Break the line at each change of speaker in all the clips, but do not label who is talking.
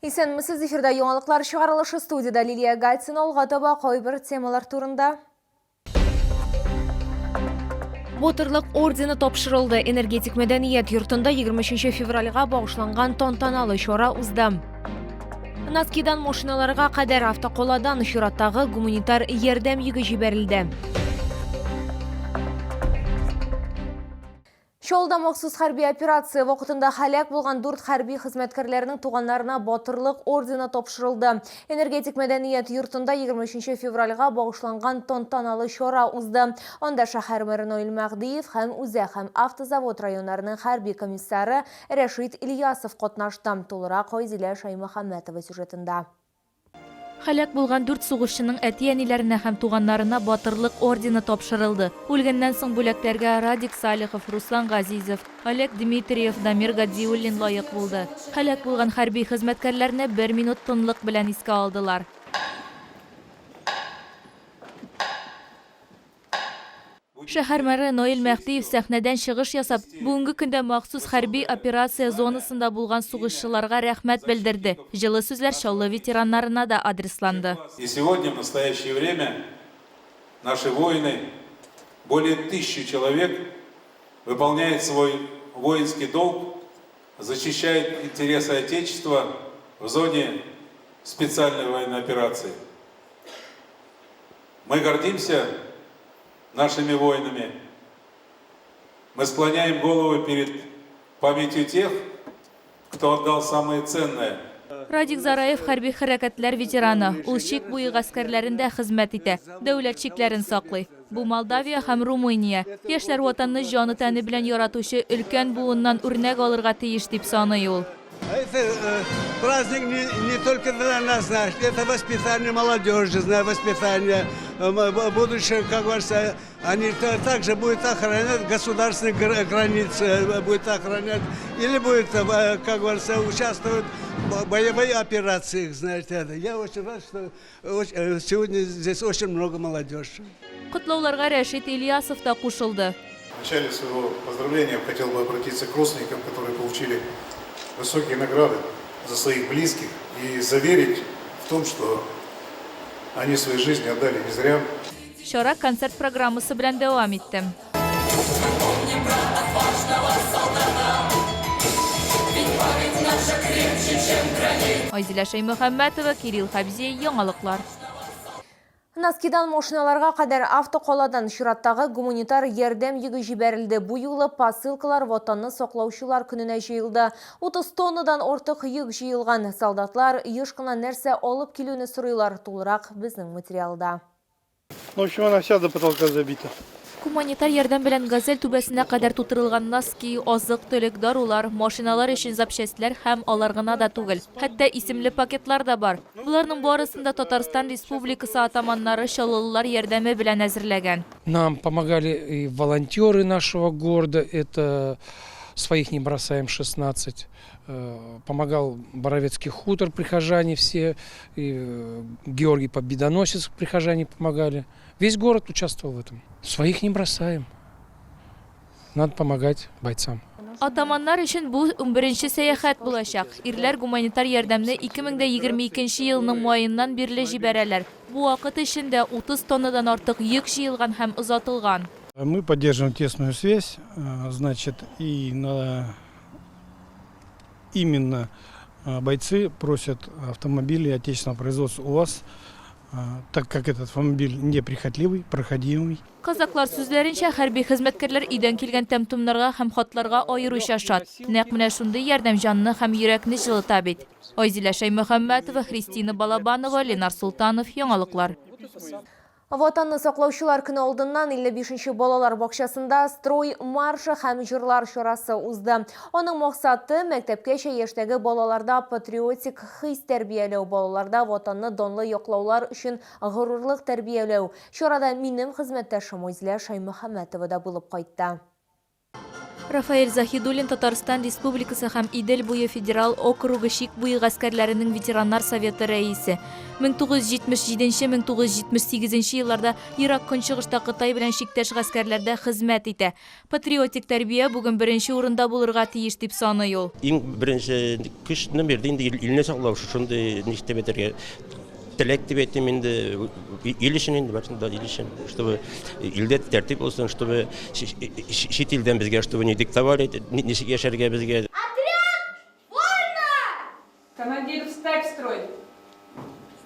Исәнмесез, эфирда яңалыклар чыгарылышы студиядә Лилия Гатина алга таба кайбер темалар турында. Батырлык ордены тапшырылды. Энергетик мәдәният йортында 23 февральгә багышланган тантаналы чара узды. Носкидан машиналарга кадәр автоколадан чираттагы гуманитар ярдәм йөге җибәрелде. Чаллыда махсус хәрби операция вакытында һәлак булган дүрт хәрби хезмәткәрләрнең туганнарына Батырлык ордены тапшырылды. Энергетик мәдәният йортында 23 февральгә багышланган тантаналы чара узды. Анда шәһәр мэры Наил Мәһдиев һәм Үзәк һәм Автозавод районнарының хәрби комиссары Рәшит Ильясов катнашты. Тулырак Айзилә Шәймөхәммәтова сюжетында.
Һәлак булган дүрт сугышчының әти-әниләренә һәм туганнарына Батырлык ордены тапшырылды. Үлгәннән соң бүләкләргә Радик Салихов, Руслан Газизов, Олег Дмитриев, Дамир Гадиуллин лаек булды. Һәлак булган хәрби хезмәткәрләрне бер минут тынлык белән искә алдылар. Шәһәр мэры Наил Мәһдиев сәхнәдән чыгыш ясап, бүгенге көндә махсус хәрби операция зонасында булган сугышчыларга рәхмәт белдерде. Җылы сүзләр Чаллы ветераннарына да адресланды.
И сегодня, в настоящее время, наши воины, более тысячи человек, выполняют свой воинский долг, защищают интересы Отечества в зоне специальной военной операции. Мы гордимся нашими воинами. Мы склоняем головы перед памятью тех, кто отдал самое ценное.
Радик Зараев хәрби хәрәкәтләр ветераны. Ул чик буе гаскәрләрендә хезмәт итә, дәүләт чикләрен саклый. Бу Молдавия һәм Румыния. Яшьләр Ватанны җаны-тәне белән яратучы өлкән буыннан үрнәк алырга тиеш, дип саный ул.
Это э, праздник не, не только для нас, знаешь, это воспитание молодежи, знаешь, воспитание э, будущего, как говорится, они также будут охранять государственные границы, э, будут охранять, или будет, как говорится, участвовать в боевые операции, знаете. Это. Я очень рад, что сегодня здесь очень много молодежи.
Котлауларга Рәшит Ильясов та кушылды.
В начале своего поздравления я хотел бы обратиться к родственникам, которые получили высокие награды за своих близких и заверить в том, что они свои жизни отдали не зря.
Чара концерт программасы белән дәвам итте. Айзилә Шәймөхәммәтова, Кирилл Хәбзиев, Яңалыклар.
Носкидан машиналарга кадәр автокаладан чираттагы гуманитар ярдәм йөге җибәрелде. Бу юлы посылкалар Ватанны саклаучылар көненә җыелды. 30 тоннадан артык йөк җыелган. Солдатлар еш кына нәрсә алып килүне сорыйлар. Тулырак безнең материалда.
В общем, она вся до потолка забита.
Гуманитар ярдәм белән Газель түбәсенә кадәр тутырылган носки, азык-төлек, дарулар, машиналар өчен запчастьләр һәм алар гына да түгел, хәтта исемле пакетлар да бар. Боларның барысын да Татарстан Республикасы атаманнары чаллылылар ярдәме белән әзерләгән.
Нам помогали и волонтеры нашего города, это Своих не бросаем 16, помогал Боровецкий хутор, прихожане все, и Георгий Победоносец, прихожане помогали. Весь город участвовал в этом. Своих не бросаем. Надо помогать бойцам.
Атаманнар өчен бу унберенче сәяхәт булачак. Ирләр гуманитар ярдәмне 2022 елның маеннан бирле җибәрәләр. Бу вакыт эчендә 30 тоннадан артык йөк җыелган һәм озатылган.
Мы поддерживаем тесную связь, значит, и на именно бойцы просят автомобили отечественного производства УАЗ, так как этот автомобиль неприхотливый, проходимый.
Казаклар сүзләренчә, хәрби хезмәткәрләр өйдән килгән тәм-томнарга һәм хатларга аеруча шат. Нәкъ менә шундый ярдәм җанны һәм йөрәкне җылыта бит. Айзилә Шәймөхәммәтова, Христина Балабанова, Ленар Солтанов, Яңалыклар.
Ватанны саклаучылар көне алдыннан 55 нче балалар бакчасында строй маршы һәм җырлар чарасы узды. Аның максаты, мәктәпкәчә яшьтәге балаларда патриотик хис тәрбияләү, балаларда Ватанны данлы яклаулар өчен горурлык тәрбияләү. Чарада минем хезмәттәшем Айзилә Шаймөхәммәтова да булып кайтты.
Рафаэль Заһидуллин Татарстан Республикасы һәм Идел буе федерал округы чик буе гаскәрләренең ветераннар советы рәисе. 1977-1978 елларда Ерак Көнчыгышта Кытай белән чиктәш гаскәрләрдә хезмәт итә. Патриотик тәрбия бүген беренче урында булырга тиеш, дип саный ул.
Иң беренче көчне бирде инде илне саклау, шушындый ничек дип әйтергә, теләк дип әйтим инде, ил өчен инде, барысын да ил өчен, чтобы илдә тәртип булсын, чтобы чит илдән безгә, чтобы не диктовали, ничек яшәргә безгә.
Отряд! Вольно!
Командир, встать в строй!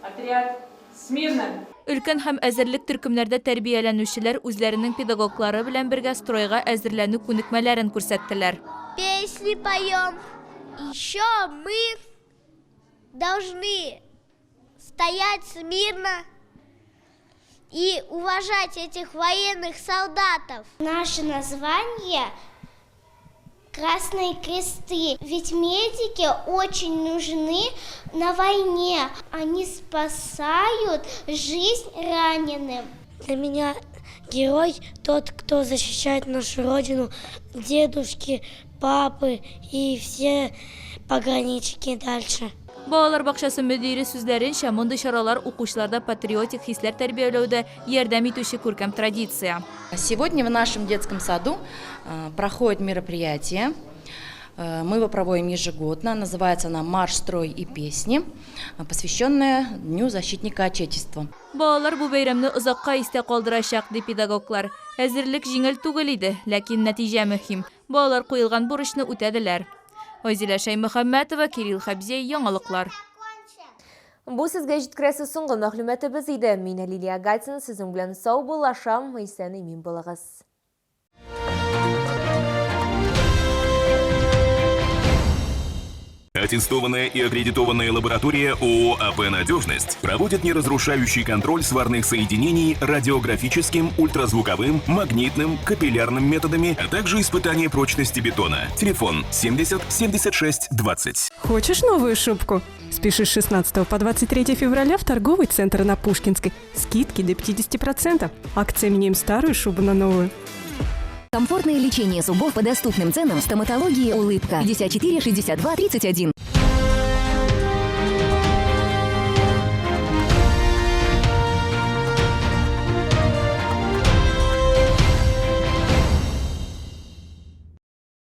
Отряд, смирно!
Өлкән һәм әзерлек төркемнәрдә тәрбияләнүчеләр үзләренең педагоглары белән бергә стройга әзерләнү күнекмәләрен күрсәттеләр.
Песни поем. Еще мы должны стоять смирно и уважать этих военных солдатов.
Наше название Красные кресты. Ведь медики очень нужны на войне. Они спасают жизнь раненым.
Для меня герой тот, кто защищает нашу родину, дедушки, папы и все пограничники дальше.
Балалар бакчасы мөдире сүзләренчә, мондый чаралар укучыларда патриотик хисләр тәрбияләүдә ярдәм итүче күркәм традиция.
Сегодня в нашем детском саду проходит мероприятие. Мы его проводим ежегодно. Называется она «Марш, строй и песни», посвященная Дню защитника Отечества.
Балалар бу бәйрәмне озакка истә калдырачак, ди педагоглар. Әзерлек җиңел түгел иде, ләкин нәтиҗә мөһим. Балалар куелган бурычны үтәделәр. Айзилә Шәймөхәммәтова, Кирилл Хәбзей, Яңалыклар.
Бу сезгә җиткерәсе соңгы мәгълүматыбыз иде. Мин Лилия Гатина сезнең белән саубуллашам. Исән-имин булыгыз.
Аттестованная и аккредитованная лаборатория ООО АП «Надежность» проводит неразрушающий контроль сварных соединений радиографическим, ультразвуковым, магнитным, капиллярным методами, а также испытание прочности бетона. Телефон 70 76 20.
Хочешь новую шубку? Спеши с 16 по 23 февраля в торговый центр на Пушкинской. Скидки до 50%. Акция «Меняем старую шубу на новую».
Комфортное лечение зубов по доступным ценам в стоматологии «Улыбка». 54 62 31.